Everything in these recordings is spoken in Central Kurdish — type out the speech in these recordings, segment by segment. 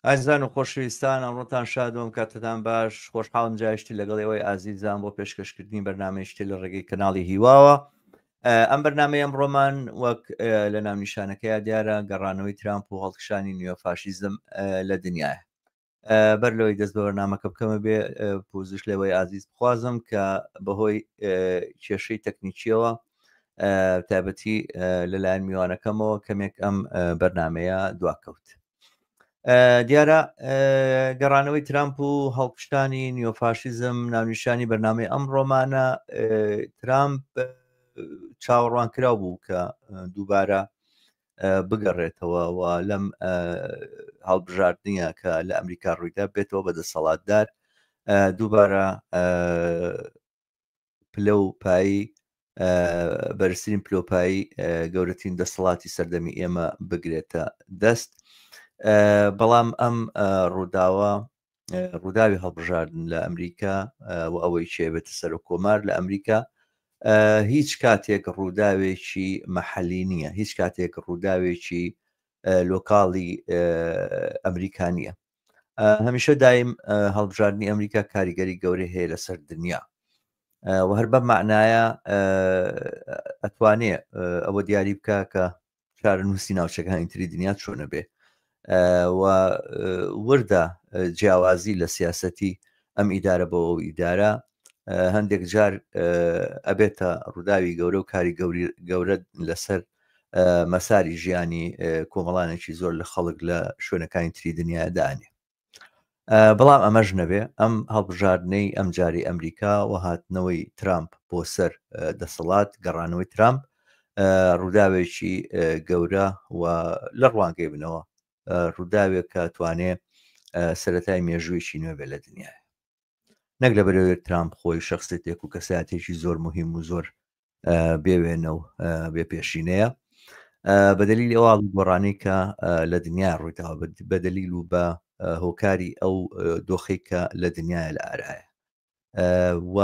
ئازیزان و خۆشەویستان ئەمڕۆتان شاد و ئەم کاتەتان باش خۆشحاڵم جایشتی لەگەڵ ئێوەی ئازیزان بۆ پێشکەشکردنی بەرنامەی شتێ لە ڕێگەی کەناڵی هیواوە ئەم بەرنامەی ئەمڕۆمان وەک لە ناونیشانەکەیا دیارە گەڕانەوەی ترامپ و هەڵکشانی نیۆفاشیزم لە دنیاە بەر لەوەی دەست بە بەرنامەکە بکەمە بێ پوزش لێوەی ئازیز بخوازم کە بەهۆی کێشەی تەکنیکیەوە تایبەتی لەلایەن میوانەکەمەوە کەمێک ئەم بەرنمەیە دواکەوت. دیارە گەڕانەوەی ترامپ و هەڵکشتانی نیۆفاشیزم ناونیشانی بەرنامەی ئەم ڕۆمانە ترامپ چاوەڕوان کراو بوو کە دووبارە بگەڕێتەوە و لەم هەڵبژاردنە کە لە ئەمریکا ڕوویدا بێتەوە بە دەسەڵاتدار دووبارە پلە و پایی بەرزترین پلۆپایی گەورەترین دەسەڵاتی سەردەمی ئێمە بگرێتە دەست بەڵام ئەم ڕووداوە ڕووداوی هەڵبژاردن لە ئەمریکا و ئەوەی چێ بێتە سەر کۆمار لە ئەمریکا هیچ کاتێک ڕووداوێکی مەحەلی نییە هیچ کاتێک ڕووداوێکی لۆکاڵی ئەمریکا نییە هەمیشە دایم هەڵبژاردننی ئەمریکا کاریگەری گەورەی هەیە لەسەر دنیا و هەر بەم معنایە ئەتوانێ ئەوە دیاری بکە کە چارەنووسی ناوچەکانی تری دنیا چۆنە بێ و وردە جیاوازی لە سیاستی ئەم ئیدارە بۆ ئەو ئیدارە هەندێک جار ئەبێتە ڕووداوی گەورە و کاری گەورە لەسەر مەساری ژیانی کۆمەڵانێکی زۆر لە خەڵک لە شوێنەکانی تری دنیا دانێ بەڵام ئەمەش نەبێ ئەم هەڵبژاردنەی ئەم جاری ئەمریکا و هاتنەوەی ترامپ بۆ سەر دەسەڵات گەڕانەوەی ترامپ ڕووداوێکی گەورە و لە ڕوانگەی بنەوە ڕووداوێک کە توانێ سەتای مێژوویی نوێ بێ لە دنیاە نەک لە بەرەوەی ترامپ خۆی شخصێتێک و کەساتێکی زۆر مهم و زۆر بێ وێنە و بێ پێشینەیە بە دلیلی ئەو ئاڵوگۆڕانەی کە لە دنیا ڕوویداوە بە دلیل و بە هۆکاری ئەو دۆخی کە لە دنیاە لە ئارایە و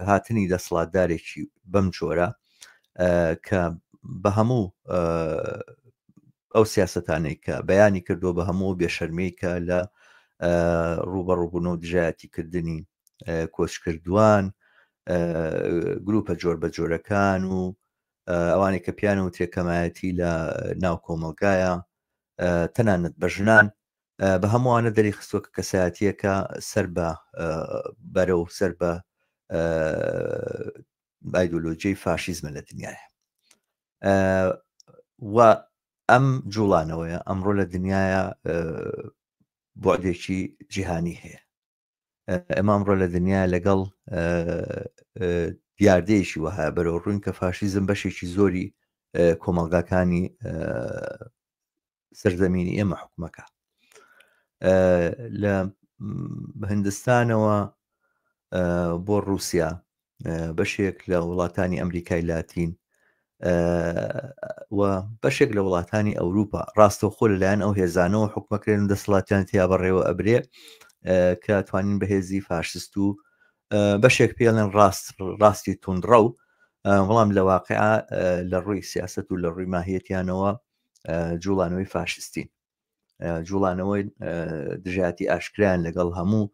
هاتنی دەسەڵاتدارێکی بەم جۆرە کە بە هەموو ئەو سیاستانەی کە بەیانی کردووە بە هەموو بێشەرمی کە لە ڕوبەڕوبوون و دژایەتیکردنی کۆچکردووان گروپە جۆر بە جۆرەکان و ئەوانەی کە پیان و ترێکەمایەتی لە ناو کۆمەلگایە تەنانەت بە ژنان بە هەمووانە دەری خستووە کە کەسایەتیەکە سەر بە بەرە و سەر بە ئایدۆلۆژیی فاشیزمە لە دنیاە و ئەم جوڵانەوەیە ئەمڕۆ لە دنیاە بۆعدێکی جیهانی هەیە ئێمە ئەمڕۆ لە دنیا لەگەڵ دیاردەیەکی وەها بەرەو ڕووین کە فاشیزم بەشێکی زۆری کۆمەڵگاکانی سەرزەمینی ئێمە حکومەکە لە هندستانەوە بۆ رووسیا بەشێک لە وڵاتانی ئەمریکای لاتین و بەشێک لە وڵاتانی ئەوروپا ڕاستەوخۆ لەلایەن ئەو هێزانەوە حکومەکرێن و دەسەڵاتیان تیا بەڕێوە ئەبرێ کە توانین بەهێزی فاشست و بەشێک پێڵێن ڕاست ڕاستی توندڕە و بەڵام لە واقع لە ڕووی سیاست و لە ڕووی ماهیەتیانەوە جوڵانەوەی فاشستین جوڵانەوەی دژایەتی ئاشکرایان لەگەڵ هەموو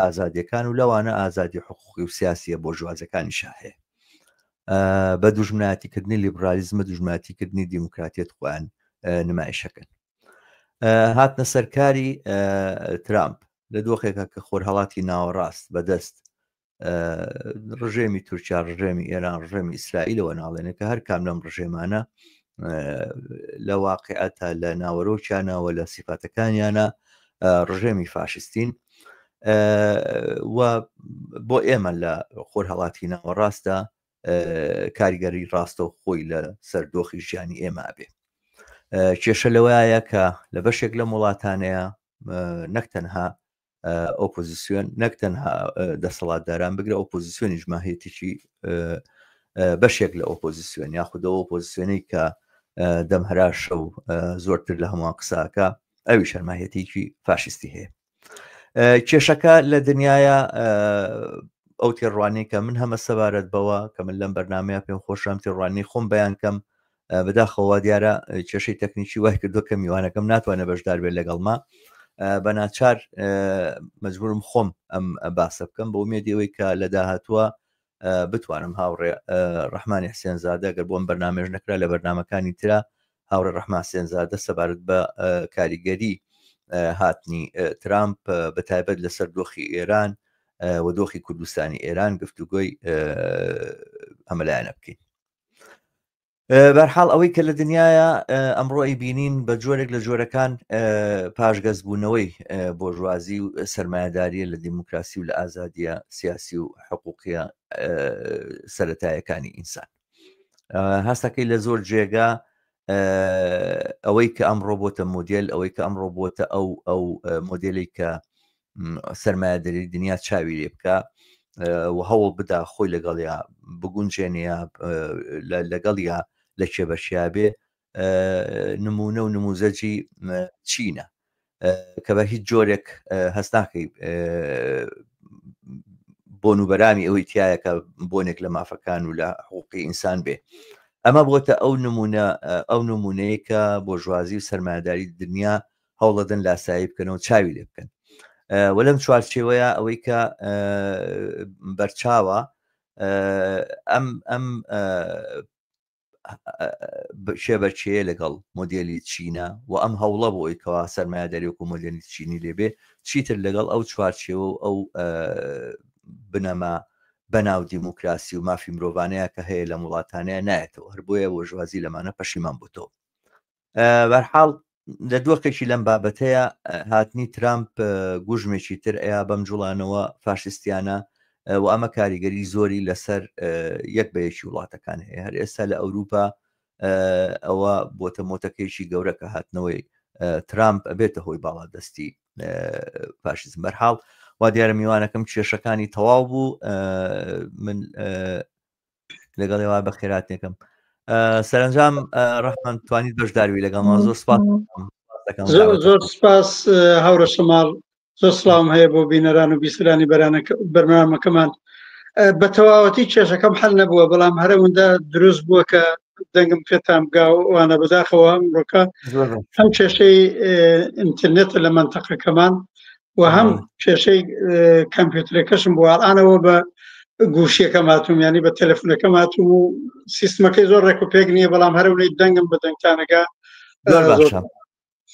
ئازادیەکان و لەوانە ئازادی حقوقی و سیاسیە بۆ ژوازەکانی شاهەیە بە دوژمناتیکردنی لیبرالیزمە دوژماتیکردنی دیموکراتیەت خۆیان نمایشەکەن هاتنە سەرکاری ترامپ لە دۆخێکە کە خۆرهڵاتی ناوەڕاست بەدەست ڕژێمی تورکیا ڕژێمی ئێران ڕژێمی ئیسرائیلەوە ناڵێنێ کە هەر کام لەم ڕژێمانە لە واقعەتە لە ناوەرۆکیانەوە لە سیفاتەکانیانە ڕژێمی فاشستین و بۆ ئێمە لە خۆرهڵاتی ناوەڕاستە کاریگەری ڕاستە و خۆی لە سەر دۆخی ژیانی ئێمە بێ کێشە لەوەیە کە لە بەشێک لەم وڵاتانەیە نەک تەنها ئۆپۆزیسیۆن نەک تەنها دەسەڵاتداران بگرە ئۆپۆزیسیۆنیش ماهێتێکی بەشێک لە ئۆپۆزیسیۆن یاخودەوە ئۆپۆزیسیۆنەی کە دەم هەراشە و زۆرتر لە هەمووان قساکە ئەوی شەرماهێتێکی فاشیستی هەیە کێشەکە لە دنیاە ئەو تێڕوانەی کە من هەمە سەبارەت بەوە کە من لەم بەرنمەیە پێم خۆشم تێڕوانی خۆم بەیان کەم. بەداخەوە وا دیارە کێشەی تەکنیکی وای کردو کە میوانەکەم ناتوانێت بەشدار بێت لەگەڵما بە ناچار مەجبورم خۆم ئەم باسە بکەم بە ئومێدی ئەوەی کە لە داهاتووە بتوانم هاوڕێ ڕەحمانی حسێنزادە گەر بۆم بەرنامێژ نەکرا لە بەرنمەکانی ترا هاوڕێ ڕەحمان حسێنزادە سەبارەت بە کاریگەری هاتنی ترامپ بە تایبەت لەسەر دۆخی ئێران و دۆخی کوردستانی ئێران گفتوگۆی ئەمەلایەنە بکەین. بەرحاڵ ئەوەی کە لە دنیاە ئەمڕۆ ئەیبینین بە جۆرێک لە جۆرەکان پاشگەزبوونەوەی بۆژوازی و سەرمایەداریە لە دیموکراسی و لە ئازادیە سیاسی و حقوقیە سەتایەکانی ئینسان هەستەکەی لە زۆر جێگا ئەوەی کە ئەمڕۆ بۆتە مۆدل ئەوەی کە ئەمڕۆ بۆتە ئەو ئەو مۆدلێک کە سەرمایەداری دنیا چاوی لێ بکە و هەوڵ بدا خۆی لەگەڵیا بگونجێنێ یا لەگەڵیا لە کێبەرکیا بێ نمونە و نموزەجی چینە کە بە هیچ جۆرێک هەست ناکەی بۆن و بەرامی ئەوەی تایە کە بۆنێک لە مافەکان و لە حقوقی ئینسان بێ ئەمە بۆتە ئەو نمونە ئەو نمونەیە کە بۆژوازی و سەرمایەداری دنیا هەوڵەدەن لاسایی بکەنەوە چاوی لێ بکەن و لەم چوارچێوەیە ئەوەی کە بەرچاوە ئەم ئەم شێبەرچەیە لەگەڵ مۆدێلی چینە و ئەم هەوڵە بۆ ئەوی کەوا سەرمایەداری وەکو مۆدێلی چینی لێبێ چیتر لەگەڵ ئەو چوارچێوە و ئەو بنەما بەناو دیموکراسی و مافی مرۆڤانەیە کە هەیە لەم وڵاتانەیە نایەتەوە هەر بۆیە بۆرژوازی لەمانە پەشیمان بووتەوە بەرحاڵ لە دۆخێکی لەم بابەتەیە هاتنی ترامپ گوژمێکی تر ئەیا بەم جوڵانەوە فاشستیانە و ئەمە کاریگەری زۆری لەسەر یەک بە یەکی وڵاتەکان هەیە هەر ئێستا لە ئەوروپا ئەوە بۆتە مۆتەکەیکی گەورە کە هاتنەوەی ترامپ ئەبێتە هۆی باڵادەستی فاشیزم بەرحاڵ وا دیارە میوانەکەم کێشەکانی تەواو بوو من لەگەڵ ئێوە بە خێراتێکم سەرنجام ڕەحمان توانیت بەشداروی لەگەڵما زۆر سپاس زۆر زۆر سپاس هاوڕە شەماڵ زۆر سڵاوم هەیە بۆ بینەران و بیسرانی بەرانەکە بەرنامەکەمان بە تەواوەتی کێشەکەم حل نەبووە بەڵام هەرەوەندە دروست بووە کە دەنگم پێتان بگا وانە بەداخەوە ئەمڕۆکە هەم کێشەی ئینتەرنێتە لە مەنتەقەکەمان و هەم کێشەی کەمپیوتەرەکەشم بۆ ئالانەوە بە گوشیەکەم هاتووم ینی بە تەلەفۆنەکەم هاتووم و سیستمەکەی زۆر ڕێک و پێک نییە بەڵام هەرەونەی دەنگم بە دەنگتانەکە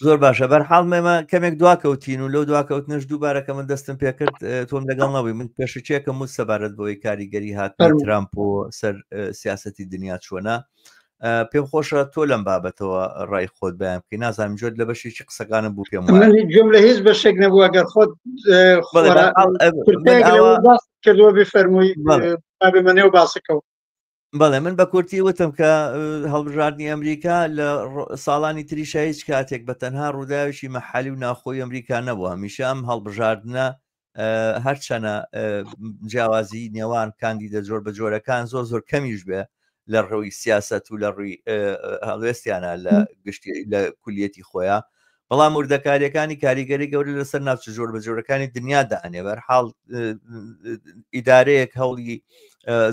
زۆر باشە بەرحاڵ مێمە کەمێک دواکەوتین و لەو دواکەوتنش دووبارە کە من دەستم پێکرد تۆم لەگەڵ نەبووی من پێشەکیەکەم و سەبارەت بەوەی کاریگەری هاتنی ترامپ و سەر سیاستی دنیا چۆنە پێم خۆشە تۆ لەم بابەتەوە ڕای خۆت بەیان بکەی نازانم جۆت لە بەشێکی قسەکانم بوو پێم من گوێم لە هیچ بەشێک نەبوو ئەگەر خۆت کردووە بفەرمووی بێمە نێو باسەکەەوە بەڵێ من بە کورتی وتم کە هەڵبژاردننی ئەمریکا لە ساڵانی تریشە هیچ کاتێک بە تەنها ڕووداوێکی مەحەلی و ناخۆی ئەمریکا نەبوو هەمیشە ئەم هەڵبژاردنە هەرچەنە جیاوازی نێوان کاندیدە جۆر بە جۆرەکان زۆر زۆر کەمیش بێ لە ڕووی سیاست و لە ڕووی هەڵوێستیانە لە گشتی لە کولیەتی خۆیان بەڵام وردەکاریەکانی کاریگەری گەورە لەسەر ناوچە جۆر بە جۆرەکانی دنیا دانێ بەرحاڵ ئیدارەیەک هەوڵی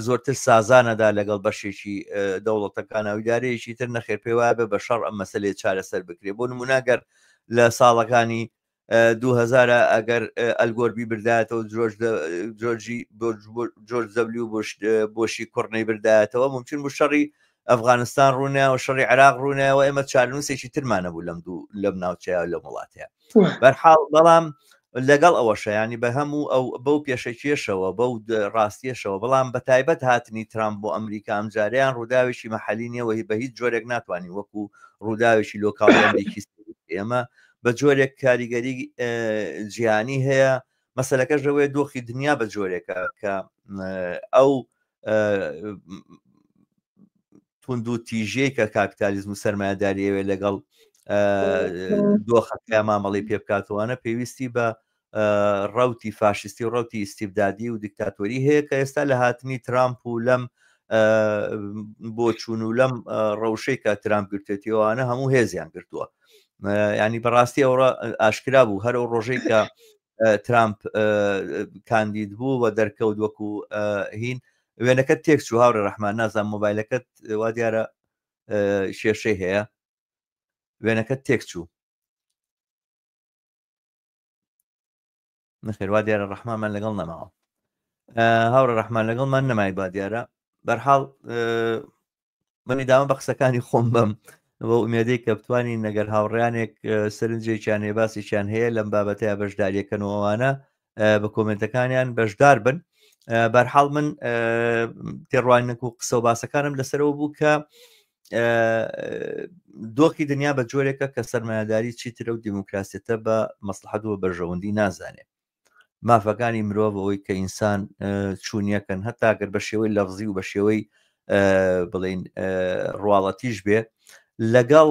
زۆرتر سازانەدا لەگەڵ بەشێکی دەوڵەتەکان و ئیدارەیەکی تر نەخێر پێ وایە بە شەڕ ئەم مەسلەیە چارەسەر بکرێ بۆ نموناگەر لە ساڵەکانی 2000 ئەگەر ئەلگۆر بیبردایەتەوە جۆرجی جۆرج دەبلیو بۆشی کوڕ نەیبردایەتەوە ممکن بوو شەڕی ئەفغانستان ڕوونایەوە شەڕی عێراق ڕوونایەوە ئێمە چارنووسێکی ترمانە بوو لەم دوو لەم ناوچەیە لەم وڵاتەیە بەرحاڵ بەڵام لەگەڵ ئەوەشە ینی بە هەموو ئەو بەو پێشەکیەشەوە بەو ڕاستیەشەوە بەڵام بە تایبەت هاتنی ترامپ بۆ ئەمریکا ئەمجاریان ڕووداوێکی مەحەلی نییەوە بە هیچ جۆرێک ناتوانین وەکو ڕووداوێکی لۆکاڵی ئەمریکی ئێمە بە جۆرێک کاریگەری جیهانی هەیە مەسلەکەش لەوەیە دۆخی دنیا بە جۆرێکە کە ئەو توند و تیژەی کە کاپیتالیزم و سەرمایەداریەوێ لەگەڵ دۆخەکە مامەڵی پێ بکاتوانە پێویستی بە ڕوتی فاشستی و ڕوتی ئیسیبدادی و دیکتاتۆری هەیە کە ئێستا لە هاتنی ترامپ و لەم بۆچوون و لەم ڕەوشەی کە ترامپ گرتێتیەوەوانە هەموو هێزیان گرتووە ینی بەڕاستی ئەوڕ ئاشکرا بوو هەر ئەو ڕۆژەی کە ترامپ کاندید بوو و دەرکەوت وەکو هین وێنەکەت تێک چوو هاوڕێ ڕەحمان نازانم مۆبایلەکەت وا دیارە. کێشەی هەیە وێنەکە تێک چوو نەخێر وا دیارە ڕەحمانمان لەگەڵ نەماوە هاوڕە ڕەحمان لەگەڵمان نەمای با دیارە بەرحاڵ منی داوە بە قسەکانی خۆم بم بۆ ئومێدەی کە بتوانین نەگەر هاوڕیانێک سەرنجێکیان هەیە باسێکیان هەیە لەم بابەتەیە بەشداریەکەنەوەوانە بە کۆمنتەکانیان بەشدار بن بەرحاڵ من تێڕوانینەک و قسە و باسەکانم لەسەرەوە بوو کە دۆخی دنیا بە جۆرێکە کە سەرمایەداری چیترە و دیموکراسیەتە بە مەسلحەت و بەرژەوەندی نازانێ مافەکانی مرۆڤ ئەوەی کە ئینسان چوونیەکەن هەتا گەر بە شێوەی لەفزی و بە شێوەی بڵین ڕواڵەتیش بێ لەگەڵ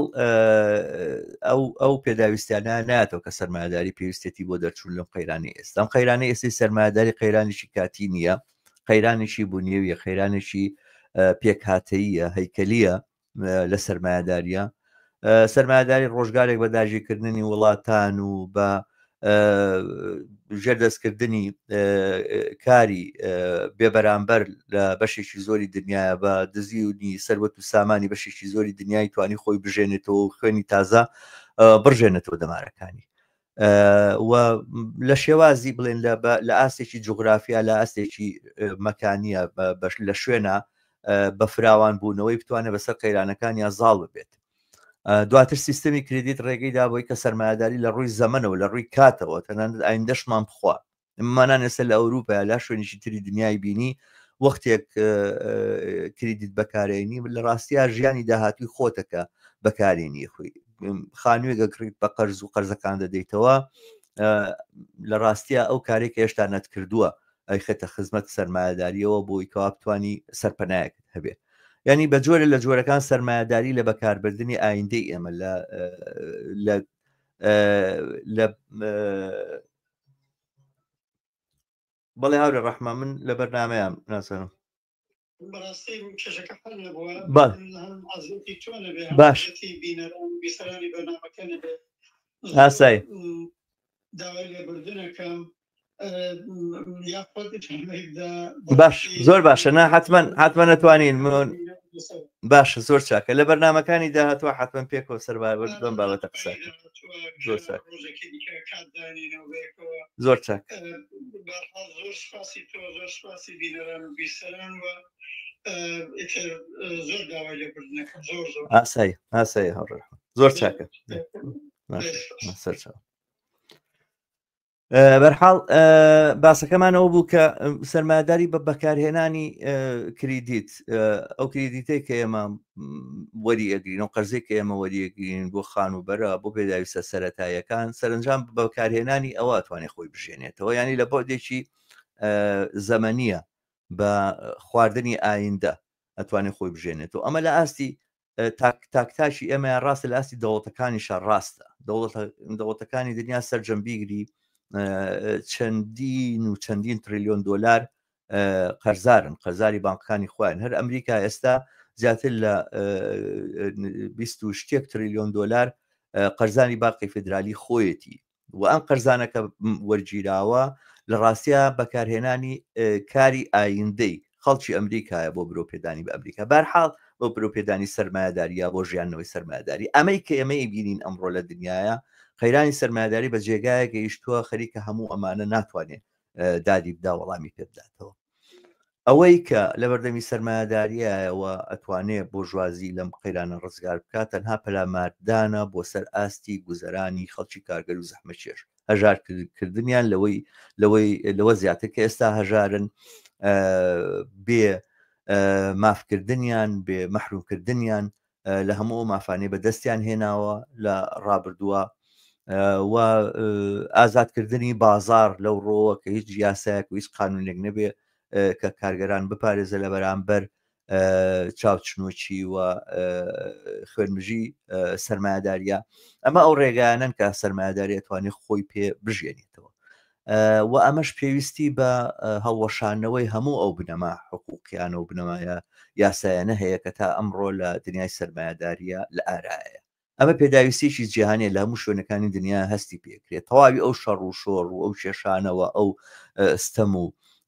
ئەو ئەو پێداویستیانە ناتەوە کە سەرمایهداری پێویستێتی بۆ دەرچوون لەم قەیرانی ئێستا قەیرانی ئێستی سەرمایهداری قەیرانێکی کاتی نییە قەیرانێکی بنیەویە قەیرانێکی پێکهاتەیە هەیکەلیە لە سەرمایەداریە سەرمایەداری ڕۆژگارێک بە داگیرکردنی وڵاتان و بە ژێردەستکردنی کاری بێبەرامبەر لە بەشێکی زۆری دنیاە بە دزیونی سەروەت و سامانی بەشێکی زۆری دنیای توانی خۆی بژێنێتەوە و خوێنی تازە بڕژێنێتەوە دەمارەکانی و لە شێوازی بڵێن لە ئاستێکی جوگرافیا لە ئاستێکی مەکانیە بەش لە شوێنە بە فراوان بوونەوەی بتوانێت بەسەر قەیرانەکانیا زاڵ ببێت دواتر سیستمی کردیت ڕێگەی دابووی کە سەرمایهداری لە ڕووی زەمەنەوە لە ڕووی کاتەوە تەنانەت ئایندەشمان بخوا مانان ئێستا لە ئەوروپا لە شوێنێکی تری دنیای بینی وەختێک کریدیت بەکارێنی لە ڕاستیا ژیانی داهاتوی خۆتەکە بەکارێنی خۆی خانوویەک ئەکڕیت بە قەرز و قەرزەکان دەدەیتەوە لە ڕاستیا ئەو کارێک هێشتا نەتکردووە ئەیخێتە خزمەت سەرمایەداریەوە بۆی کەوا بتانی سەرپەنایەکت هەبێ ینی بە جۆرە لە جۆرەکان سەرمایەداری لە بەکاربردننی ئایندەی ئێمە لە لە لە بەڵێ هاورێ ڕەحمان من لە بەرنمەیان نازانم بەڕاستی کێشەکە حل نەبووە بەڵێ. هەم ئازیەتی تۆ نەبێ هەم باش. ئازیەتی بینەران و بیسەرانی بەرنامەکە نەبێ زۆر ئاسایی. م، داوای لێبوردنەکەم ئە، م، یاخود ئیجازەی بدە باش بەڕاستی زۆر باشە نا حتمما حتمما نەتوانین من لەسەر باشە زۆر چاکە لە بەرنمەکانی داهاتوە حتمما پێکەوە سەر بابەت بەم بابەتە قسە بەرنامەکانی بکەین. داهاتووە زۆر کە چاک ڕۆژێکی دیکە کات دانێنەوە بەیەکەوە زۆر چاک بەهەرحاڵ زۆر سوپاسی تۆ زۆر سوپاسی بینەران و بیسەران و ئیتر زۆر داوای لێبوردنەکەم زۆر زۆر ئاسایی ئاسایی هاوڕێ زۆر چاکە سەرچاو بەرحاڵ باسەکەمانەوە بوو کە سەرمایهداری بە بەکارهێنانی کریدیت ئەو کریدیتێک کە ئێمە وەری ئەگرین و قەرزێک کە ئێمە وەریەگرین بۆ خانووبەرە بۆ پێداویستە سەتاییەکان سەرنجام بە بەکارهێنانی ئەوە توانێت خۆی بژێنێتەوە ینی لە بۆدێکی زەمەنیە بە خواردنی ئایندە ئەتوانێت خۆی بژێنێتەوە ئەمە لە ئاستی تاکتاشی ئێمە ڕاستە لە ئاستی دەوڵەتەکانیشە ڕاستە دەوڵەتەکانی دنیا سەرجەم بیگری چەندین و چەندین تریلیۆن دلار قەرزارن قەرزاری بانقەکانی خۆیان هەر ئەمریکا ئێستا زیاتر لە 20 و شتێک تریلیۆن دلار قەرزانی باقی فدرالی خۆیەتی و ئەم قەرزانە کە وەرگیراوە لە ڕاستیا بەکارهێنانی کاری ئایندەی خەڵکی ئەمریکایە بۆ برۆپێدانی بە ئەمریکا بارحاڵ بۆ برۆپێدانی سەرمایەداری یا بۆ ژیانەوەی سەرمایەداری ئەمەی کە ئێمە ئەیبینین ئەمڕۆ لە دنیاە قەیرانی سەرمایەداری بە جێگایە گەیشتووە خەریکە هەموو ئەمانە ناتوانێت دادی بدا وەڵامی پێ بداتەوە ئەوەی کە لە بەردەمی سەرمایەداریایەوە ئەتوانێ بۆرژوازی لەم قەیرانە ڕزگار بکات تەنها پەلاماردانە بۆ سەر ئاستی گوزەرانی خەڵکی کارگەر و زەحمەتکێش هەژارکردنیان لەوەی لەوەی لەوە زیاتر کە ئێستا هەژارن بێ مافکردنیان بێ مەحرومکردنیان لە هەموو ئەو مافانەی بەدەستیان هێناوە لە ڕابردووە و ئازادکردنی بازار لەو ڕۆوە کە هیچ یاسایەک و هیچ قانونێک نەبێ کە کارگەران بپارێزە لە بەرامبەر چاوچنۆکی و خوێنمژی سەرمایهداریە ئەمە ئەو ڕێگایانن کە سەرمایهداری ئەتوانێت خۆی پێ بژێنێتەوە و ئەمەش پێویستی بە هەڵوەشاندنەوەی هەموو ئەو بنەما حقوقیانە و بنەمایە یاسایانە هەیە کە تا ئەمڕۆ لە دنیای سەرمایەداریە لە ئارایە. ئەمە پێداویستیەکی جیهانیە لە هەموو شوێنەکانی دنیا هەستی پێکرێت. تەواوی ئەو شەڕ و شۆڕ و ئەو کێشانەوە ئەو ستەم و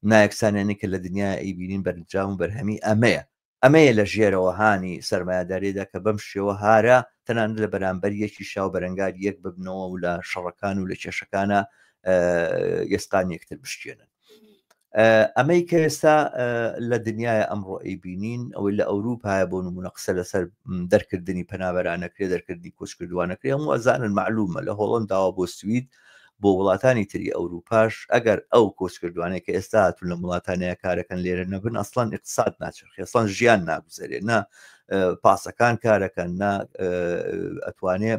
نایەکسانیانەی کە لە دنیا ئەیبینین بەرنجام و بەرهەمی ئەمەیە. ئەمەیە لە ژێرەوە هانی سەرمایەداریدا کە بەم شێوە هارە تەنانەت لە بەرامبەر یەکیشا و بەرەنگاری یەک ببنەوە و لە شەڕەکان و لە کێشەکانە ئێسقان یەکتر بشکێنن. ئەمەی کە ئێستا لە دنیاە ئەمڕۆ ئەیبینین ئەوەی لە ئەوروپایە بۆ نمونە قسە لەسەر دەرکردنی پەنابەرانەکرێ دەرکردنی کۆچکردوانەکرێ هەموو ئەزانن معلومە لە هۆڵنداوە بۆ سوید بۆ وڵاتانی تری ئەوروپاش ئەگەر ئەو کۆچکردوانەی کە ئێستا هاتوون لە وڵاتانەیە کارەکەن لێرە نەبن ئەسڵەن ئیقتساد ناچەرخێ ئەسڵەن ژیان ناگوزەرێ نە پاسەکان کارەکەن نە ئەتوانێ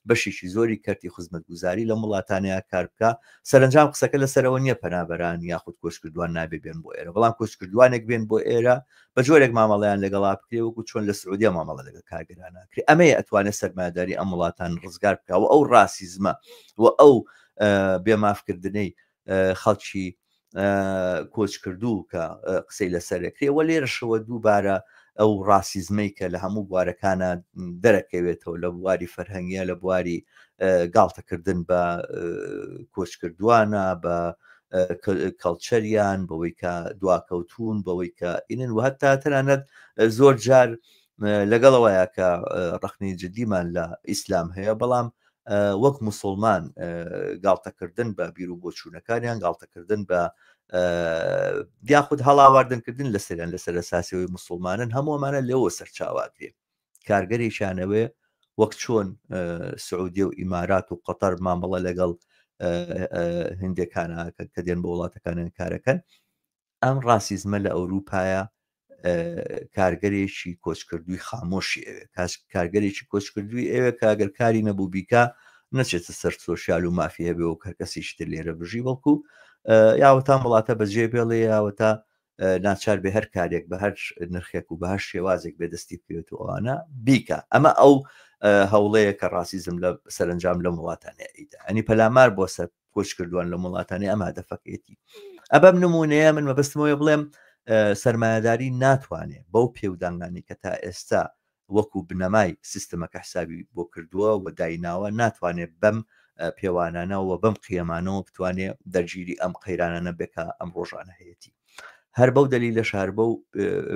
بەشێکی زۆری کەرتی خزمەتگوزاری لەم وڵاتانەیە کار بکە سەرنجام قسەکە لەسەرەوە نییە پەنابەران یاخود کۆچکردوان نابێ بێن بۆ ئێرە بەڵام کۆچکردوانێک بێن بۆ ئێرە بە جۆرێک مامەڵەیان لەگەڵا بکرێ وەکو چۆن لە سعودیە مامەڵە لەگەڵ کارگەران ئەکرێ ئەمەیە ئەتوانێت سەرمایەداری ئەم وڵاتان ڕزگار بکا و ئەو ڕاسیزمە و ئەو بێمافکردنەی خەڵکی کۆچکردوو کە قسەی لەسەرەکرێ وە لێرەشەوە دووبارە ئەو ڕاسیزمەی کە لە هەموو بوارەکانە دەرەکەوێتەوە لە بواری فەرهەنگیە لە بواری گاڵتەکردن بە کۆچکردوانە بە کەڵچەریان بەوەی کە دواکەوتون بەوەی کە ئینن و هەتا تەنانەت زۆر جار لەگەڵەوەیە کە ڕخنەی جددیمان لە ئیسلام هەیە بەڵام وەک مسلمان گاڵتەکردن بە بیر و بۆچوونەکانیان گاڵتەکردن بە یاخود هەڵاواردنکردن لەسەریان لەسەر ئەساسەوەی مسلمانن هەموومانە لەوە سەرچاواگرێ کارگەرێکیانەوێ وەک چۆن سعودیە و ئیمارات و قەتەر مامەڵە لەگەڵ هندێکانە کە دێن بۆ وڵاتەکانیان کارەکەن ئەم ڕاسیزمە لە ئەوروپایە کارگەرێکی کۆچکردووی خامۆشی ئەوێ کارگەرێکی کۆچکردووی ئەوێ کاگەر کاری نەبوو بیکا نەچێتە سەر سۆسیال و مافی هەبێ و کەر کەسیش تر لێرە بژی بەڵکو یاوەتا وڵاتە بەجێ بێڵێ یاوەتا ناچار بێ هەر کارێک بە هەر نرخێک و بە هەر شێوازێک بێ دەستی بکەوێت و ئەوانە بیکە ئەمە ئەو هەوڵەیە کە ڕاسیزم لە سەرنجام لەم وڵاتانە ئەیدا ئەنی پەلامار بۆ سەر کۆچکردووان لە وڵاتانی ئەم هەدەفەکەیەتی ئەبەم نمونەیە من مەبەستمەوەی بڵێم سەرمایەداری ناتوانێت بەو پێودانگانی کە تا ئێستا وەکو بنەمای سیستمەکە حسابی بۆ کردووە و دایناوە ناتوانێت بەم پێوانانە و بەم قیەمانەوە بتوانێت دەرگیری ئەم قەیرانانە بێ کە ئەم ڕۆژانە هەیەتی هەر بەو دەلیلەش هەر بەو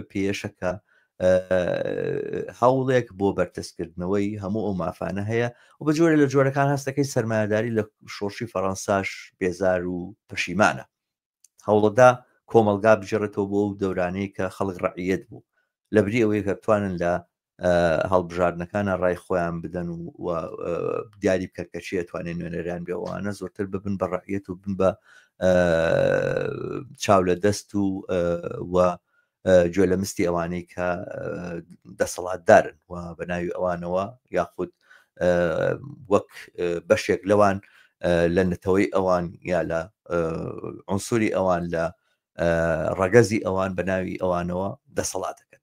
پێیەشە کە هەوڵێک بۆ بەرتەسکردنەوەی هەموو ئەو مافانە هەیە و بە جۆرە لە جۆرەکان هەستەکەی سەرمایەداری لە شۆڕشی فەڕەنساش بێزار و پەشیمانە هەوڵەدا کۆمەڵگا بگێڕێتەوە بۆ ئەو دەورانەی کە خەڵک ڕعیەت بوو لەبری ئەوەی کە بتوانن لە هەڵبژاردنەکانە ڕای خۆیان بدەن و دیاری بکەن کە چی ئەتوانێت نوێنەریان بێ ئەوانە زۆرتر ببن بە ڕعیەت و بن بە چاو لە دەست و و گوێ لە مستی ئەوانەی کە دەسەڵاتدارن و بە ناوی ئەوانەوە یاخود وەک بەشێک لەوان لە نەتەوەی ئەوان یا لە عنسوری ئەوان لە ڕەگەزی ئەوان بە ناوی ئەوانەوە دەسەڵات دەکەن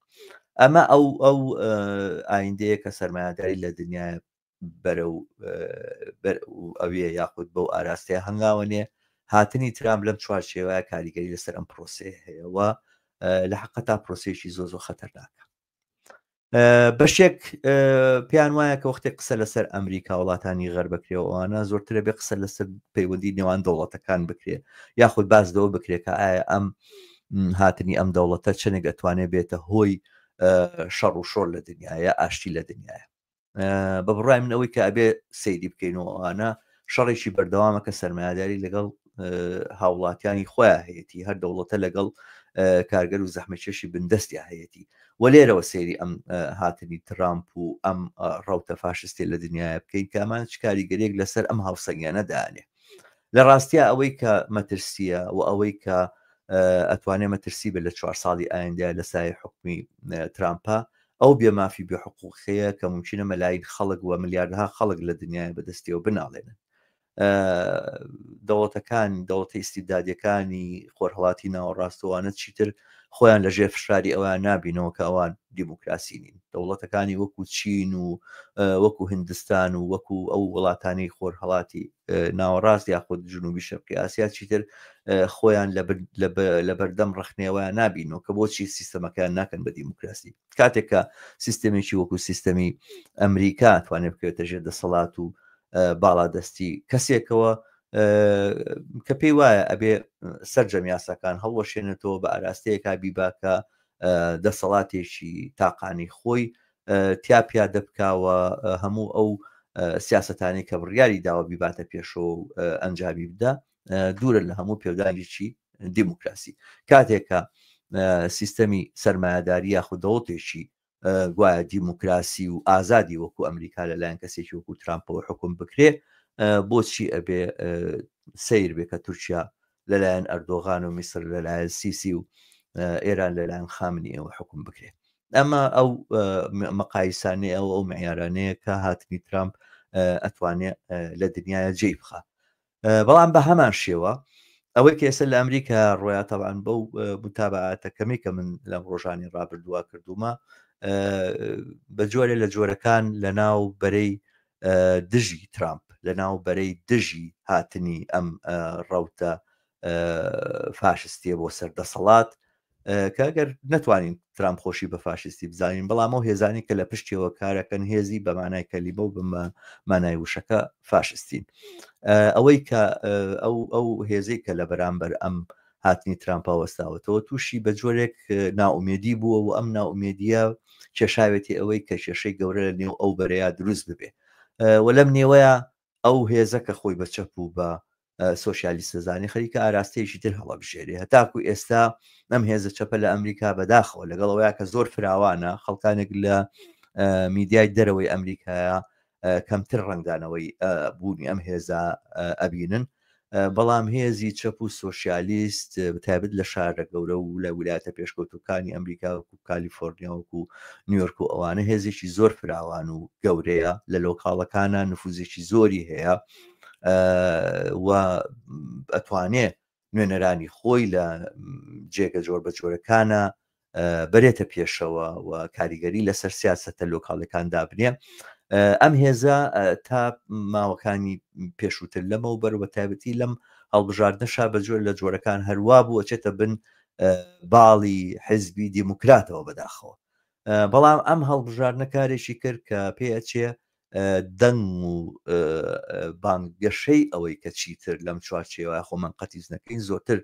ئەمە ئەو ئەو ئایندەیە کە سەرمایەداری لە دنیای بەرەو ئەوێ یاخود بەو ئاراستەیە هەنگاوە نێ هاتنی ترامپ لەم چوارچێوەیە کاریگەری لەسەر ئەم پرۆسەیە هەیە و لە حقەتا پرۆسەیەکی زۆ زۆ خەتەرناکە بەشێک پێیان وایە کە وەختێک قسە لەسەر ئەمریکا وڵاتانی غەر بکرێ ئەوانە زۆرترە بێ قسە لەسەر پەیوەندی نێوان دەوڵەتەکان بکرێ یاخود باز لەوە بکرێت کە ئایا ئەم هاتنی ئەم دەوڵەتە چەندێک ئەتوانێت بێتە هۆی شەڕ و شۆر لە دنیاە ئاشتی لە دنیاە بە بڕای من ئەوەی کە ئەبێ سەیری بکەین و ئەوانە شەڕێکی بەردەوامە کە سەرمایەداری لەگەڵ هاوڵاتیانی خۆیان هەیەی هەر دەوڵەتە لەگەڵ کارگەر و زەحمەکێشی بندەستیا هەیەی و لێرەوە سەیری ئەم هاتنی ترامپ و ئەم ڕەوتە فاشستی لە دنیاە بکەین کە ئەمان چ کاریگەریەک لەسەر ئەم هاوسەنگیانە دانێ لە ڕاستیا ئەوەی کە مەترسیە و ئەوەی کە ئەتوانێ مەترسی بێت لە چوار ساڵی ئایندە لە سای حکومی ترامپە ئەو بێ مافی بێ حقوقیە کە ممکنە مەلاین خەڵک و ملیاردها خەڵک لە دنیای بەدەستیەوە بناڵێنن دەوڵەتەکان دەوڵەتە ئیستیبدادیەکانی خۆرهەڵاتی ناوەڕاستەوانە چیتر خۆیان لە ژێر فشاری ئەوان نابینەوە کە ئەوان دیموکراسی نین دەوڵەتەکانی وەکو چین و وەکو هندستان و وەکو ئەو وڵاتانی خۆرهەڵاتی ناوەڕاست یاخود جنوبی شەرقی ئاسیا چیتر خۆیان لە بەردەم ڕخنەوە نابینەوە کە بۆچی سیستەمەکەیان ناکەن بە دیموکراسی کاتێک کە سیستەمێکی وەکو سیستەمی ئەمریکا توانێت بکەوێتە ژێر دەسەڵات و باڵادەستی کەسێکەوە کە پێی وایە ئەبێ سەرجەم یاساکان هەڵوەشێنێتەوە بە ئاراستەیەکا بیباکە. دەسەڵاتێکی تاقانی خۆی تیا پیادە بکاوە هەموو ئەو سیاستانی کە بڕیاری داوە بیباتە پێشەوە و ئەنجامی بدا دوورە لە هەموو پێودانگێکی دیموکراسی. کاتێک کە سیستەمی سەرمایەداری یاخود دەوڵەتێکی گوایە دیموکراسی و ئازادی وەکو ئەمریکا لەلایەن کەسێکی وەکو ترامپەوە حکوم بکرێ، بۆچی ئەبێ سیر بێ کە تورکیا لەلایەن ئەردۆغان و میسر لەلایەن سیسی و ئێران لەلایەن خامنیەوە حکوم بکرێ؟ ئەمە ئەو مقایسانەیە، ئەو معیارانەیە کە هاتنی ترامپ ئەتوانێ لە دنیاە جێی بخا. بەڵام بە هەمان شێوە ئەوەی کە ئێستا لە ئەمریکا ڕۆیا، تەبان بەو متابعاتە کەمێک کە من لەم ڕۆژانی ڕابردووە کردومە، بە جۆرێ لە جۆرەکان لە ناو بەرەی دژی ترامپ، لە ناو بەرەی دژی هاتنی ئەم ڕەوتە فاشستیە بۆ سەر دەسەڵات، کە گەر نەتوانین ترامپ خۆشی بە فاشیستی بزانین، بەڵام ئەو هێزانی کە لە پشتیەوە کارەکەن هێزی بە مانای کەلیمە و بە مانای وشەکە فاشستین. ئەوەی کە ئەو هێزەی کە لە بەرامبەر ئەم هاتنی ترامپا وەستاوەتەوە تووشی بە جۆرێک ناومێدی بووە و ئەم ناومێدیە کێشاوێتی ئەوەی کە کێشەی گەورە لە نێو ئەو بەرەیە دروست ببێ و لەم نێوەیە ئەو هێزە کە خۆی بە چەپ و بە سۆسیالیست دەزانێ خەریکە ئاراستەیەکی تر هەڵەبژێرێ. هەتاکو ئێستا ئەم هێزە چەپە لە ئەمریکا بەداخەوە لەگەڵ ئەوەیە کە زۆر فراوانە، خەڵکانێک لە میدیای دەرەوەی ئەمریکایە کەمتر ڕەنگدانەوەی بوونی ئەم هێزە ئەبینن، بەڵام هێزی چەپ و سۆسیالیست بەتایبەت لە شارە گەورە و لە ویلایەتە پێشکەوتوەکانی ئەمریکا وەکو کالیفۆرنیا، وەکو نیویۆرک و ئەوانە هێزێکی زۆر فراوان و گەورەیە، لە لۆکاڵەکانە نفوزێکی زۆری هەیە و ئەتوانێ نوێنەرانی خۆی لە جێگە جۆر بە جۆرەکانە بەرێتە پێشەوە و کاریگەری لەسەر سیاسەتە لۆکاڵەکان دابنێ. ئەم هێزە تا ماوەکانی پێشووتر لەمەوبەر بە تایبەتی لەم هەڵبژاردنەشا بە جۆر لە جۆرەکان هەروا بوو ئەچێتە بن باڵی حزبی دیموکراتەوە بەداخەوە. بەڵام ئەم هەڵبژاردنە کارێکی کرد کە پێ ئەچێ دەنگ و بانگەشەی ئەوەی کە چیتر لەم چوارچێوە خۆمان قەتیس نەکەین زۆرتر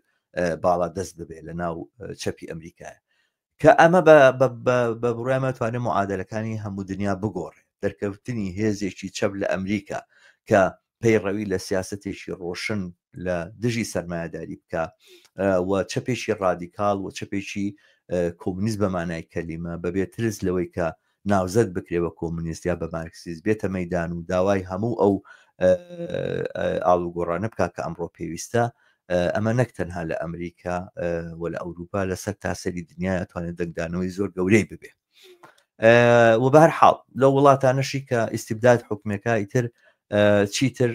باڵا دەست ببێ لە ناو چەپی ئەمریکایە، کە ئەمە بە بڕای توانێت معادلەکانی هەموو دنیا بگۆڕێ. دەرکەوتنی هێزێکی چەپ لە ئەمریکا کە پەیڕەوی لە سیاسەتێکی ڕۆشن لە دژی سەرمایەداری بکە و چەپێکی ڕادیکاڵ و چەپێکی کۆمونیست بە مانای کەلیمە، بەبێ ترس لەوەی کە ناوزەد بکرێ بە کۆمونیست یا بە مارکسیست، بێتە مەدان و داوای هەموو ئەو ئاڵوگۆڕانە بکە کە ئەمڕۆ پێویستە، ئەمە نەک تەنها لە ئەمریکا و لە ئەوروپا، لەسەر تاسەری دنیا توانێت دەنگدانەوەی زۆر گەورەی ببێ. و بە هەر حاڵ لەو وڵاتانەشی کە ئیستیبداد حکومەکە ئیتر چیتر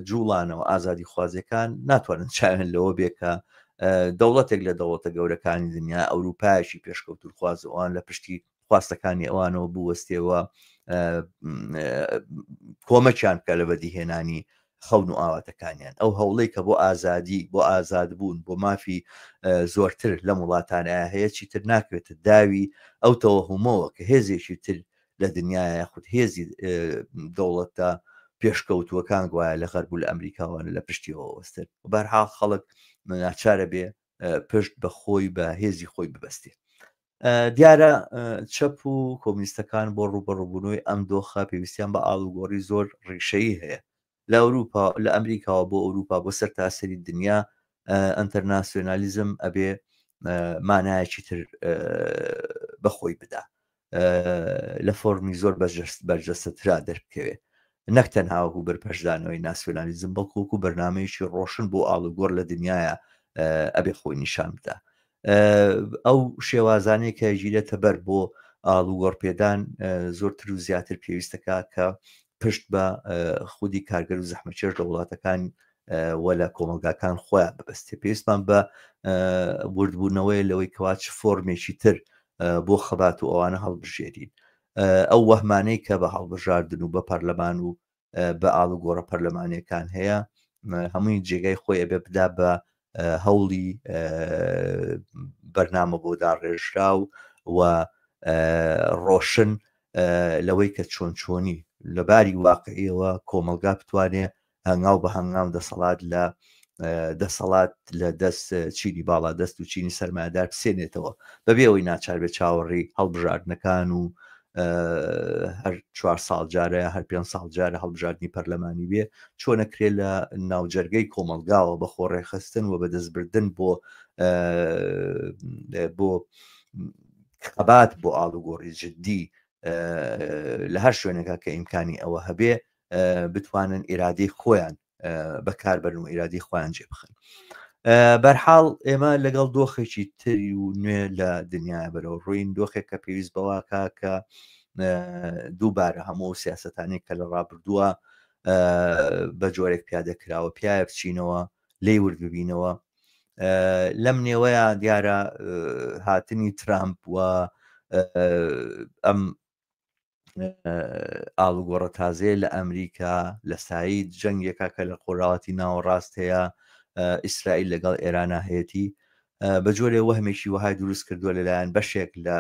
جوڵانەوە ئازادی خوازیەکان ناتوانن چاوێن لەوە بێ کە دەوڵەتێک لە دەوڵەتە گەورەکانی دنیا، ئەوروپایشی پێشکەوتوخواز، ئەوان لە پشتی خواستەکانی ئەوانەوە بوەستێەوە، کۆمەکیان بکە لە بەدیهێنانی خەون و ئاواتەکانیان. ئەو هەوڵەی کە بۆ ئازادی، بۆ ئازادبوون، بۆ مافی زۆرتر لەم وڵاتانە هەیە، چیتر ناکەوێتە داوی ئەو تەوەهومەوە کە هێزێکی تر لە دنیاە یاخود هێزی دەوڵەتە پێشکەوتووەکان گوایە لە غەرب و لە ئەمریکاوانە لە پشتیەوە وەستن. بەرحاڵ خەڵک ناچارە بێ پشت بە خۆی، بە هێزی خۆی ببەستێ. دیارە چەپ و کۆمونیستەکان بۆ ڕووبەڕووبوونەوەی ئەم دۆخە پێویستیان بە ئاڵوگۆڕی زۆر ڕیشەیی هەیە لە ئەوروپا، لە ئەمریکاوە بۆ ئەوروپا، بۆ سەرتاسەری دنیا. ئەنتەرناسیۆنالیزم ئەبێ مانایەکی تر بەخۆی بدا، لە فۆرمی زۆر بەرجەستەترا دەربکەوێ، نەک تەنها وەکو بەرپەرچدانەوەی ناسیۆنالیزم، بەڵکو وەکو بەرنامەیەکی ڕۆشن بۆ ئاڵوگۆڕ لە دنیاە ئەبێ خۆی نیشان بدا. ئەو شێوازانەی کە گیرێتە بەر بۆ ئاڵوگۆڕ پێدان زۆرتر و زیاتر پێویستەکە کە پشت بە خودی کارگەر و زەحمەتکێش لە وڵاتەکان و لە کۆمەڵگاکان خۆیان ببەستێ. پێویستمان بە وردبوونەوەی لەوەی کەوا چ فۆرمێکی تر بۆ خەبات و ئەوانە هەڵبژێرین. ئەو وەهمانەی کە بە هەڵبژاردن و بە پەرلەمان و بە ئاڵوگۆڕە پەرلەمانیەکان هەیە هەمووی جێگای خۆی ئەبێ بدا بە هەوڵی بەرنامە بۆ داڕێژراو و ڕۆشن لەوەی کە چۆن چۆنی لەباری واقعیەوە کۆمەلگا بتوانێ هەنگاو بە هەنگاو دەسەڵات لە دەسەڵات لە دەست چینی باڵا دەست و چینی سەرمایەدار بسێنێتەوە بەبێ ئەوەی ناچار بێت چاوەڕێی هەڵبژاردنەکان و هەر چوار ساڵ جارە هەر پێ ساڵ جارە هەڵبژاردننی پەرلەمانی بێ چۆنەکرێ لە ناوجەرگەی کۆمەلگاوە بە خۆڕێخستن و بەدەستبردن بۆ بۆ خەبات بۆ ئاڵوگۆڕی جددی لە هەر شوێنێکا کە ئیمکانی ئەوە هەبێ بتوانن ئیرادەی خۆیان بەکاربەرن و ئیرادەی خۆیان جێ بخەن. بەرحاڵ ئێمە لەگەڵ دۆخێکی تری و نوێ لە دنیاە بەرەوە ڕووین دۆخێک کە پێویست بەواکە کە دووبارە هەموو سیاستانی کە لە ڕابردووە بە جۆرێک پیادە کراوە پیاە بچینەوە لی ورد ببینەوە لەم نێوەیە دیارە هاتنی ترامپ و ئەم ئاڵوگۆڕە تازەیە لە ئەمریکا لە سایی جەنگێکا کە لە خۆراواتی ناوەڕاست هەیە ئیسرائیل لەگەڵ ئێرانە هەیەی بە جۆرێ وەهمێکی وەهای دروست کردووە لەلایەن بەشێک لە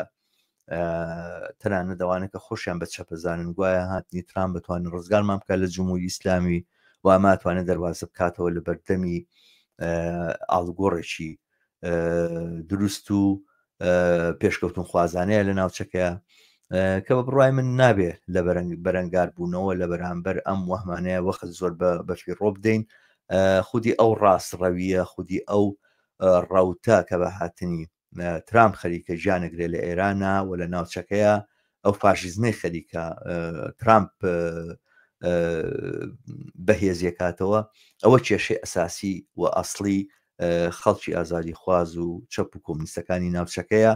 تەنانە دەوانە کە خۆشیان بە چەپەزانن گوایە هاتنی ترام بتوانن ڕزگارمان بکە لە جمهوری ئیسلامی و ئەماتوانێت دەواازە بکاتەوە لە بەردەمی ئاڵوگۆڕێکی دروست و پێشکەوتنخوازانەیە لە ناوچەکەیە کە بە بڕای من نابێ لە بەرەنگار بوونەوە لە بەرامبەر ئەم وەهمانەیە وەخت زۆر بە فیڕۆ بدەین خودی ئەو ڕاستڕەویە خودی ئەو ڕەوتە کە بە هاتنی ترامپ خەریکە گیانەگرێ لە ئێرانە و لە ناوچەکەیە ئەو فاشیزمەی خەریکە ترامپ بەهێزیەکاتەوە ئەوە کێشەی ئەساسی و ئەسڵی خەڵکی ئازادی خواز و چەپ و کۆمنیستەکانی ناوچەکەیە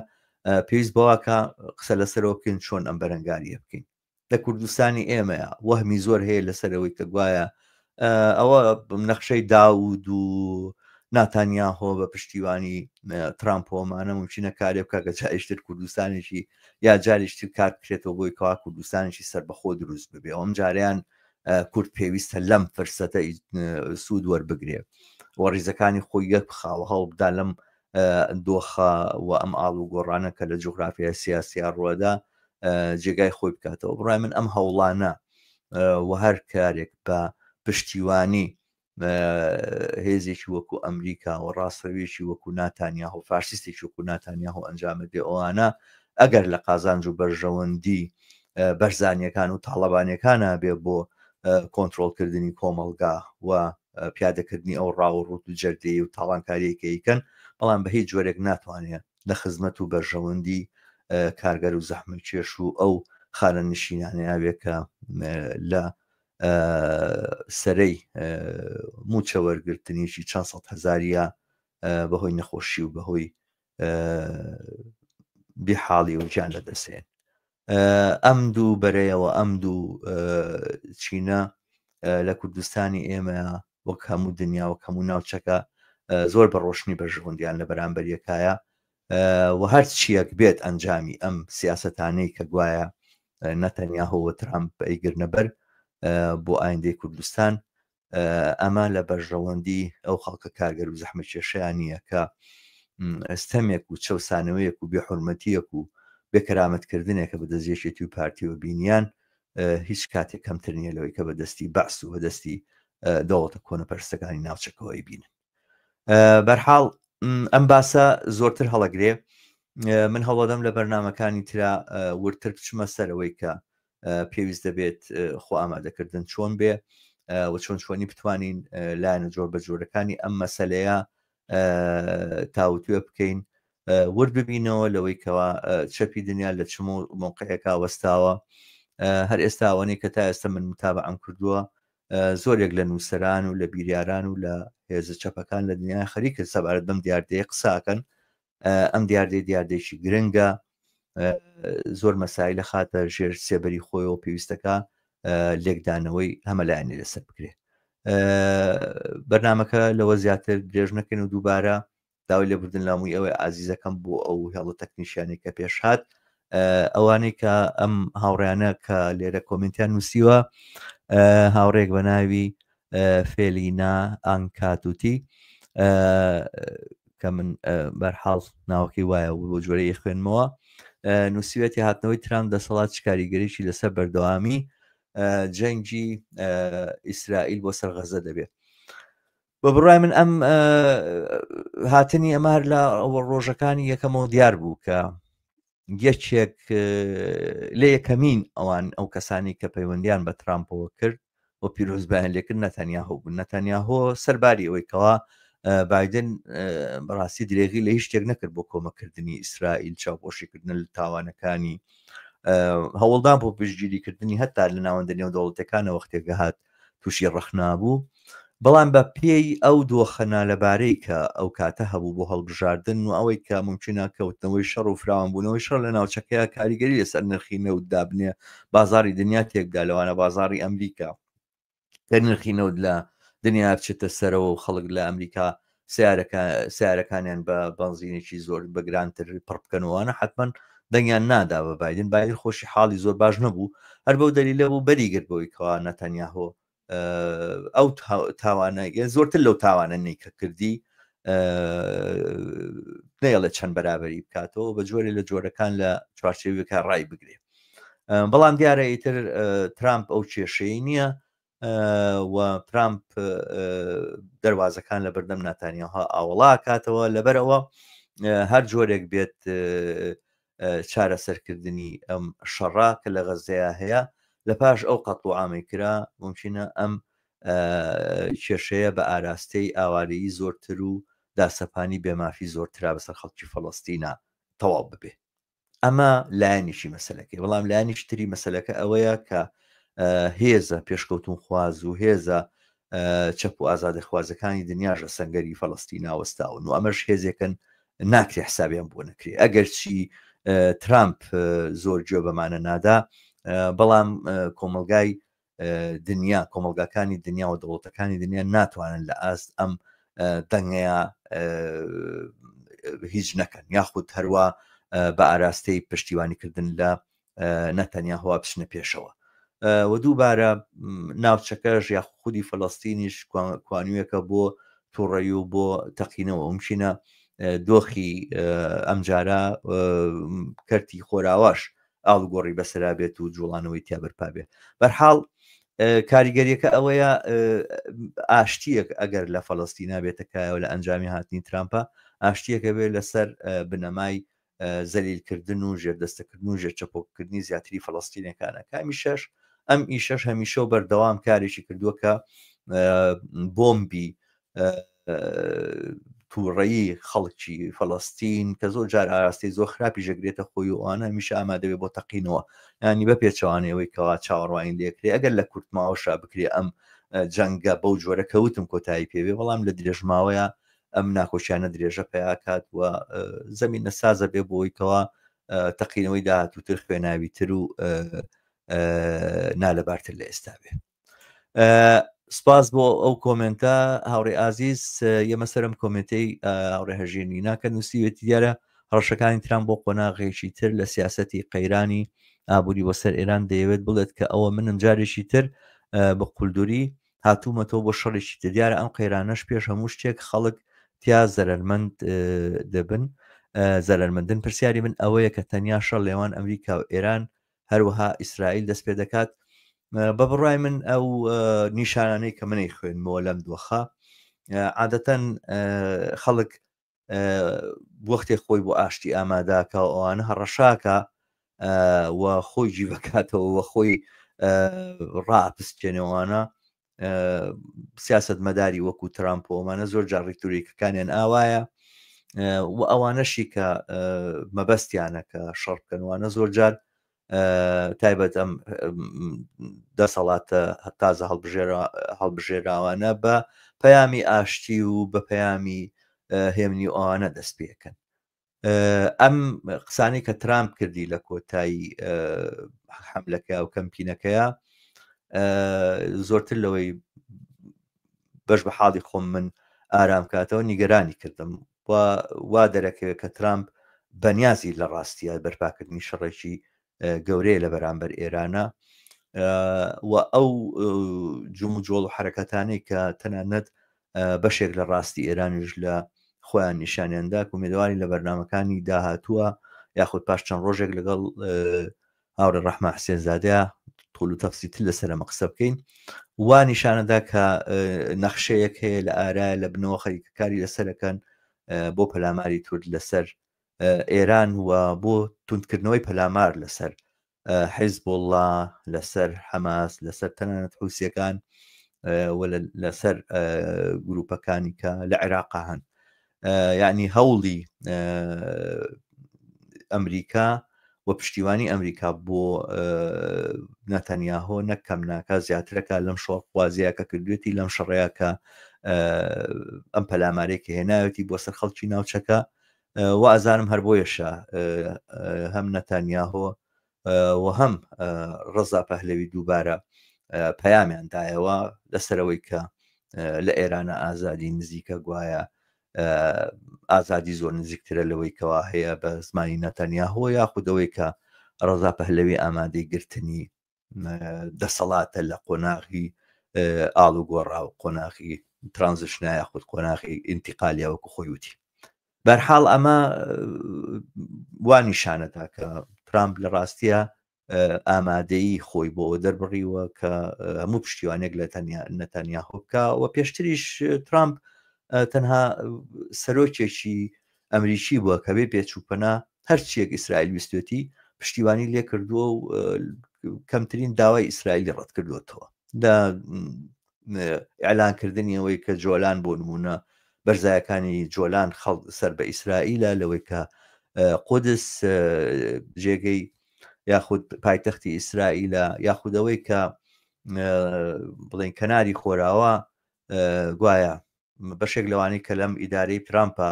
پێویست بەواکە قسە لەسەرەوە بکەین چۆن ئەم بەرەنگاریە بکەین لە کوردستانی ئێمەیە وەهمی زۆر هەیە لەسەرەوەی کە گوایە ئەوە نەخشەی داود و ناتانیاهۆ بە پشتیوانی ترامپۆمانە ممکنە کارێ بکە کە جاریشتر کوردستانێکی یا جاریشتر کار بکرێتەوە بۆی کەوا کوردستانێکی سربەخۆ دروست ببێ ئەم جاریان کورد پێویستە لەم فرسەتە سوود وەربگرێ و ڕیزەکانی خۆی یەک بخاوە هەوڵ بدا لەم دۆخە و ئەم ئاڵ و گۆڕانە کە لە جوگرافیا سیاسیا ڕوەدا جێگای خۆی بکاتەوە بڕای من ئەم هەوڵانە و هەر کارێک بە پشتیوانی هێزێکی وەکو ئەمریکا و ڕاستڕەویەکی وەکو ناتانیاهۆ فاشیستێکی وەکو ناتانیاهۆ ئەنجامەدێ ئەوانە ئەگەر لە قازانج و بەرژەوەندی بەرزانیەکان و تاڵەبانیەکانە بێ بۆ کۆنتترۆلکردنی کۆمەڵگا و پیادەکردنی ئەو ڕاو و ڕوت و جەردەی و تاڵانکاریەکە یکەن بەڵام بە هیچ جۆرێک ناتوانێت لە خزمەت و بەرژەوەندی کارگەر و زەحمەتکێش و ئەو خانەنشینانەیە بێ کە لە سەرەی موچە وەرگرتنیشی چەند سەد هەزاریە بەهۆی نەخۆشی و بەهۆی بێحاڵی و گیان لەدەسێن ئەم دوو بەرەیەوە ئەم دوو چینە لە کوردستانی ئێمە وەک هەموو دنیا وەک هەموو ناوچەکە زۆر بە ڕۆشنی بەرژەوەندیان لە بەرامبەر یەکایە و هەر چیەک بێت ئەنجامی ئەم سیاسەتانەی کە گوایە نەتەنیاهۆ و ترامپ ئەیگرنە بەر بۆ ئایندەی کوردستان ئەمە لە بەرژەوەندی ئەو خەڵکە کارگەر و زەحمەتکێشەیان نییە کە ستەمێک و چەوسانەوەیەک و بێحورمەتیەک و بێکەرامەتکردنێکە بە دەست یەکێتی و پارتیەوە بینیان هیچ کاتێک کەمتر نییە لەوەی کە بەدەستی بەعس و بەدەستی دەوڵەتە کۆنەپەرستەکانی ناوچەکەوەی بینن بەرحاڵ ئەم باسە زۆرتر هەڵەگرێ من هەوڵدەم لە بەرنمەکانی ترا وردتر بچمە سەرەوەی کە پێویست دەبێت خۆ ئامادەکردن چۆن بێ و چۆن چۆنی بتوانین لایەنە جۆر بە جۆرەکانی ئەم مەسلەیە تاوتوێ بکەین ورد ببینەوە لەوەی کەوا چەپی دنیا لە چ مۆقعێکا وەستاوە هەر ئێستا ئەوەنەی کە تا ئێستا من متابعەم کردووە زۆرێک لە نووسەران و لە بیریاران و لە هێزە چەپەکان لە دنیا خەریکن سەبارەت بەم دیاردەیە قساکەن ئەم دیاردەی دیاردەیەکی گرنگە زۆر مەسایل خاتە ژێر سێبەری خۆیەوە پێویستەکە لێکدانەوەی هەمەلایەنی لەسەر بکرێ بەرنمەکە لەوە زیاتر درێژ نەکەن و دووبارە داوای لێبوردن لە هەمووی ئەوەی ئازیزەکەم بۆ ئەو هێڵە تەکنیشیانەی کە پێش هات ئەوانەی کە ئەم هاوڕیانە کە لێرە کۆمنتیان نووسیوە هاوڕێک بە ناوی فێلینا ئانکاتوتی کە من بەرحاڵ ناوەکەی وایە و بۆ جۆرەی خوێنمەوە نووسیوەتی هاتنەوەی ترام دەسەڵات چ کاریگەریی لەسەر بەردەوامی جەنگی ئیسرائیل بۆ سەر غەزە دەبێت. بە بڕای من ئەم هاتنی ئەمە هەر لە ئەوە ڕۆژەکانی یەکەمەوە دیار بوو کە یەکێک لە یەکەمین ئەوان ئەو کەسانی کە پەیوەندیان بە ترامپەوە کرد و پیرۆزبایان لێکرد نەتەنیاهۆ بوو نەتەنیاهۆ سەرباری ئەوەی کەوا بایدن بەڕاستی درێغی لە هیچ شتێک نەکرد بۆ کۆمەکردنی ئیسرائیل چاوپۆشیکردن لە تاوانەکانی هەوڵدان بۆ پشتگیریکردنی هەتا لە ناوەندە نێودەوڵەتەکانە وەختێک هات تووشی ڕەخنە بوو، بەڵام بە پێی ئەو دۆخە نالەبارەی کە ئەو کاتە هەبوو بۆ هەڵبژاردن و ئەوەی کە مومکینە کەوتنەوەی شەڕ و فراوانبوونەوەی شەڕ لە ناوچەکەیا کاریگەری لەسەر نرخی نەوت دابنێ، بازاڕی دنیا تێکدا لەوانە بازاڕی ئەمریکا کە نرخی نەوت لە دنیا بچێتە سەرەوە و خەڵک لە ئەمریکا سیارەکانیان بە بەنزینێکی زۆر بە گرانتر پڕ بکەنەوەوانە حتمما دەنگیان نادا بە بایدن. بایدن خۆشی حاڵی زۆر باش نەبوو، هەر بەو دەلیلە بوو بەری گرت بەوەی کەوا نەتەنیاهۆ ئەو تاوانە زۆرتر لەو تاوانە نەی کە کردی نەیەڵێ چەند بەرابەری بکاتەوە بە جۆرێ لە جۆرەکان لە چوارچێوەکە ڕای بگرێ. بەڵام دیارە ئیتر ترامپ ئەو کێشەی نییە و ترامپ دەواازەکان لە بەردەم ناتانیاها ئاوەڵا کاتەوە، لەبەرەوە هەر جۆرێک بێت چارەسەرکردنی ئەم شەڕە کە لە غەزەیە هەیە لە پاش ئەو قەتڵ و عامەی کرا ممکنە ئەم کێشەیە بە ئاراستەی ئاوارەیی زۆرتر و داسەپانی بێمافی زۆرترا بەسەر خەڵکی فەڵەستینا تەواو ببێ. ئەمە لایەنێکی مەسەلەکەی، بەڵام لایەنێکی تری مەسەلەکە ئەوەیە کە هێزە پێشکەوتونخواز و هێزە چەپ و ئازادەخوازەکانی دنیاش لە سەنگەری فەڵەستین ناوەستاون و ئەمەش هێزێکن ناکرێ حسابیان بۆ نەکرێ. ئەگەرچی ترامپ زۆر گوێ بەمانە نادا، بەڵام کۆمەلگای دنیا، کۆمەڵگاکانی دنیا و دەوڵەتەکانی دنیا ناتوانن لە ئاست ئەم دەنگەیە هیچ نەکەن یاخود هەروە بە ئاراستەی پشتیوانیکردن لە نەتەنیاهۆ بچنە پێشەوە. و دووبارە ناوچەکەش یا خودی فلستینیش کوانویەکە بۆ تووڕەی و بۆ تەقینەوە. ممکنە دۆخی ئەمجارە کەرتی خۆراواش ئاڵوگۆڕی بەسەرا بێت و جوڵانەوەی تیا بەرپا بێت. بەرحاڵ کاریگەریەکە ئەوەیە ئاشتیەک ئەگەر لە فەلەستینا بێتە کایەوە لە ئەنجامی هاتنی ترامپە، ئاشتیەکە بێت لەسەر بنەمای زەلیلکردن و ژێردەستەکردن و ژێرچەپۆککردنی زیاتری فەلەستینەکانە کە هەمیشەش ئەم ئیشەش هەمیشە و بەردەوام کارێکی کردووە کە بۆمبی تووڕەیی خەڵکی فەڵەستین کە زۆر جار ئاراستەی زۆر خراپی ژەگرێتە خۆی و ئەوانە هەمیشە ئامادەوێ بۆ تەقینەوە، ینی بە پێچەوانەوەی کەوا چاوەڕوانی لێکرێ ئەگەر لە کورتماوەشا بکرێ ئەم جەنگە بەو جۆرە کەوتم کۆتایی پێبێ، بەڵام لە درێژماوەیە ئەم ناکۆکیانە درێژە پیاکات و زەمین نەسازە بێ بۆی کەوا تەقینەوەی داهاتووتر خوێناویتر و نالەبارتر لە ئێستا بێ. سپاس بۆ ئەو کۆمنتە هاوڕێ ئازیز. یەمە سەرم کۆمنتەی هاوڕێ هەژێنی ناکە نووسیوێتی دیارە هەڕەشەکانی ترامپ بۆ قۆناغێکی تر لە سیاسەتی قەیرانی ئابووری بۆ سەر ئێران دەیەوێت بڵێت کە ئەوە منم جارێکی تر بە قولدوری هاتوومەتەوە بۆ شەڕێکی تر. دیارە ئەم قەیرانەش پێش هەموو شتێک خەڵک تیا زەرەرمەند دەبن زەرەرمەندن. پرسیاری من ئەوەیە کە تەنیا شەڕ لێوان ئەمریکا و ئێران هەروەها ئیسرائیل دەست پێ دەکات؟ بە بڕای من ئەو نیشانانەی کە منەی خوێنمەوە لەم دۆخە، عادەتەن خەڵک وەختێک خۆی بۆ ئاشتی ئاماداکە و ئەوانە هەڕەشاکە و خۆی جیبکاتەوە و خۆی ڕاپسکێنەوەوانە، سیاست مەداری وەکو ترامپ و ئەمانە زۆر جار ڕیتوریکەکانیان ئاوایە و ئەوانەشی کە مەبەستیانە کە شەڕ بکەنوانە زۆر جار تایبەت ئەم دەسەڵاتە تازە هەڵبژێراوانە بە پەیامی ئاشتی و بە پەیامی هێمنی و ئەوانە دەست پێکەن. ئەم قسانەی کە ترامپ کردی لە کۆتایی حملەکە و کەمپینەکەیە زۆرتر لەوەی بەش بە حاڵی خۆم من ئارام کاتەوە نیگەرانی کردم و وا دەرەکەوێت کە ترامپ بەنیازی لە ڕاستیە بەرپاکردنی شەڕێکی گەورەیە لە بەرامبەر ئێرانە و ئەو جموجۆڵ و حرەکەتانەی کە تەنانەت بەشێک لە ڕاستی ئێرانیش لە خۆیان نیشانیاندا کومێدەواری لە بەرنمەکانی داهاتووە یاخود پاش چەند ڕۆژێک لەگەڵ هاوڕێ ڕەحمە حسێنزادە. تۆل و تەفسیتر لەسەر ئەمە قسە بکەین وا نیشانەدا کە نەخشەیەک هەیە لە ئارایە لە بنەوە خەریکە کاری لەسەرەکەن بۆ پەلاماری تورد لەسەر ئێران و بۆ توندکردنەوەی پەلامار لەسەر حیزبوڵڵا لەسەر حەماس لەسەر تەنانەت حوسیەکان و لەسەر گروپەکانی کە لە عێراقا هەن یعنی هەوڵی ئەمریکا و پشتیوانی ئەمریکا بۆ نەتەنیاهۆ نەک کەم ناکە زیاترەکە لەم شۆڕخوازیە کە کردوێتی لەم شەڕەیە کە ئەم پەلامارێک هێناوێتی بۆ سەر خەڵکی ناوچەکە و ئەزانم هەر بۆیەشە هەم نەتانیاهۆ و هەم ڕەزا پەهلەوی دووبارە پەیامیان دایەوە لەسەرەوەی کە لە ئێرانە ئازادی نزیکە گوایە ئازادی زۆر نزیکترە لەوەی کەوا هەیە بە زمانی نەتەنیاهۆ یاخودەوەی کە ڕەزا پەهلەوی ئامادەی گرتنی دەسەڵاتە لە قۆناغی ئاڵوگۆڕا و قۆناغی transition ا یاخود قۆناغی ئینتیقالیا وەکو خۆی وتی بەرحاڵ ئەمە وا نیشانەدا کە ترامپ لە ڕاستیە ئامادەیی خۆی بۆ دەربڕیوە کە هەموو پشتیوانێک لە نەتانیاهۆ بکە و پێشتریش ترامپ تەنها سەرۆکێکی ئەمریکی بووە کە بێ پێچوپەنا هەرچیەک ئیسرائیل ویستێتی پشتیوانی لێ کردووە و کەمترین داوای ئیسرائیلی ڕەت کردوێتەوە لە ئیعلانکردنی ئەوەی کە جۆلان بۆ نمونە بەرزایەکانی جۆلان خەڵ سەر بە ئیسرائیلە لەوەی کە قودس جێگەی یاخود پایتەختی ئیسرائیلە یاخودەوەی کە بڵێن کەناری خۆراوە گوایە بەشێک لەوانەی کە لەم ئیدارەی ترامپە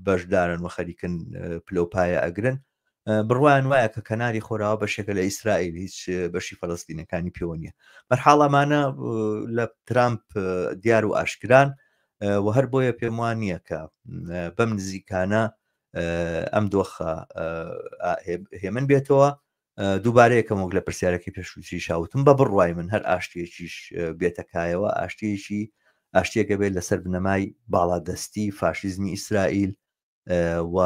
بەشدارن و خەریکن پلەوپایە ئەگرن بڕوایان وایە کە کەناری خۆراوە بەشێکە لە ئیسرائیل هیچ بەشی فەلەستینەکانی پێوە نییە بەرحاڵ ئەمانە لە ترامپ دیار و ئاشکران و هەر بۆیە پێم وان نییە کە بەم نزیکانە ئەم دۆخە هێمن بێتەوە دووبارە یەکەم وەک لە پرسیارەکەی پێشووتریشا وتم بە بڕوای من هەر ئاشتیەکیش بێتە کایەوە ئاشتیەکی ئاشتیەکە بێت لەسەر بنەمای باڵادەستی فاشیزمی ئیسرائیل و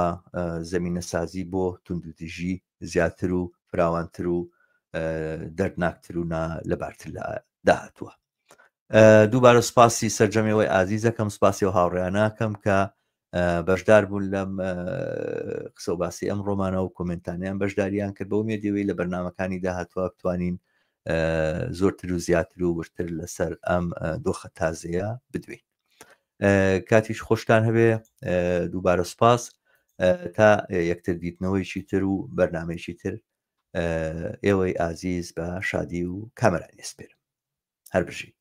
زمینەسازی بۆ توندوتیژی زیاتر و فراوانتر و دەردناکتر و لەبارتر لە داهاتووە. دووبارە سپاسی سەرجەمەوەی ئازیزەکەم سپاسی و هاوڕیاناکەم کە بەشدار بوون لەم قسە و باسی ئەم ڕۆمانە و کۆمنتانیان بەشداریان کرد بە ئومێدەوەی لە بەرنمەکانی داهاتوە بتوانین زۆرتر و زیاتر و وردتر لەسەر ئەم دۆخە تازەیە بدوین کاتیش خۆشتان هەبێ دووبارە سپاس تا یەکتر دیتنەوەیکی تر و بەرنمەیەکی تر ئێوەی ئازیز بە شادی و کامەرانی سپێرم هەر بژین.